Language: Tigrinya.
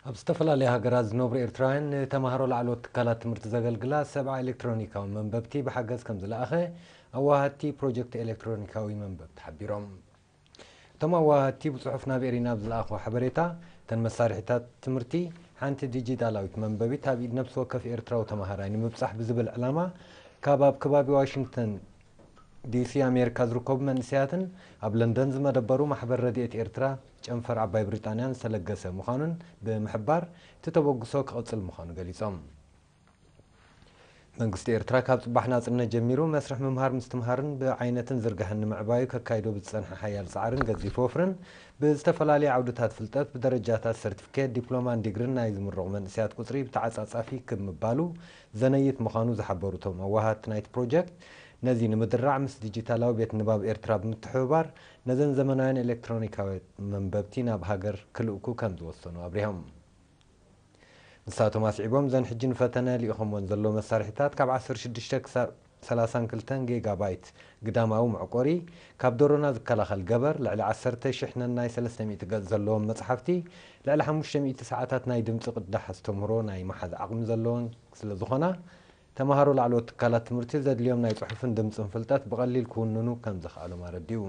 ኣብ ዝተፈላለያ ሃገራት ዝነብሩ ኤርትራውያን ንተማሃሮ ላዕለዎት ትካላት ትምህርቲ ዘገልግላ ሰብዓ ኤሌክትሮኒካዊ መንበብቲ ብሓገዝ ከም ዝለኣኸ ኣዋሃድቲ ፕሮጀክት ኤሌክትሮኒካዊ መንበብቲ ሓቢሮም። እቶም ኣዋሃድቲ ብጽሑፍ ናብ ኤሪና ኣብ ዝለኣኽዎ ሓበሬታ፣ እተን መሳርሒታት ትምህርቲ ሓንቲ ዲጂታላዊት መንበቢት ኣብ ኢድ ነብሲ ወከፍ ኤርትራዊ ተማሃራይ ንምብጻሕ ብዝብል ዕላማ ካብ ኣብ ከባቢ ዋሽንግተን ዲሲ ኣሜሪካ ዝርከቡ መንእሰያትን ኣብ ለንደን ዝመደበሩ ማሕበር ረድኤት ኤርትራ ጨንፈር ዓባይ ብሪጣንያን ዝተለገሰ ምዃኑን ብምሕባር፣ እቲ ተበግሶ ክቕጽል ምዃኑ ገሊጾም። መንግስቲ ኤርትራ ካብ ጽባሕ ናጽነት ጀሚሩ መስርሕ ምምሃር ምስትምሃርን ብዓይነትን ዝርጋሕን ንምዕባዩ ከካይዶ ብዝጸንሐ ሓያል ጻዕርን ገዚፍ ወፍርን ብዝተፈላለየ ዓውድታት ፍልጠት ብደረጃታት ሰርቲፊኬት፣ ዲፕሎማን ዲግሪን ናይ ዝምረቑ መንእሰያት ቁጽሪ ብተዓጻጻፊ ክብ ምባሉ ዘነይት ምዃኑ ዝሓበሩ እቶም ኣዋሃድቲ ናይቲ ፕሮጀክት፣ ነዚ ንምድራዕ ምስ ዲጂታላዊ ቤት ንባብ ኤርትራ ብምትሕብባር ነዘን ዘመናውያን ኤሌክትሮኒካውያን መንበብቲ ናብ ሃገር ክልእኩ ከም ዝወሰኑ ኣብሪሆም። ንሳቶም ኣስዒቦም፣ ዘን ሕጂ ንፈተነ ልኢኾምወን ዘለዉ መሳርሒታት ካብ ዓሰርተ ሽዱሽተ ክሳብ ሰላሳን ክልተን ጌጋባይት ግዳማዊ መዕቆሪ፣ ካብ ደሮና ዝከላኸል ገበር፣ ልዕሊ ዓሰርተ ሽሕ ነናይ ሰለስተ ሚእቲ ገጽ ዘለዎም መጽሓፍቲ፣ ልዕሊ ሓሙሽተ ሚእቲ ሰዓታት ናይ ድምጺ ቅዳሕ ኣስተምህሮ ናይ መሓዝ ዓቕሚ ዘለወን ስለ ዝኾና፣ ተማሃሮ ላዕለዎት ትካላት ትምህርቲ ዘድልዮም ናይ ጽሑፍን ድምጽን ፍልጠት ብቐሊል ክውንኑ ከም ዘኽኣሎም ኣረዲኡ።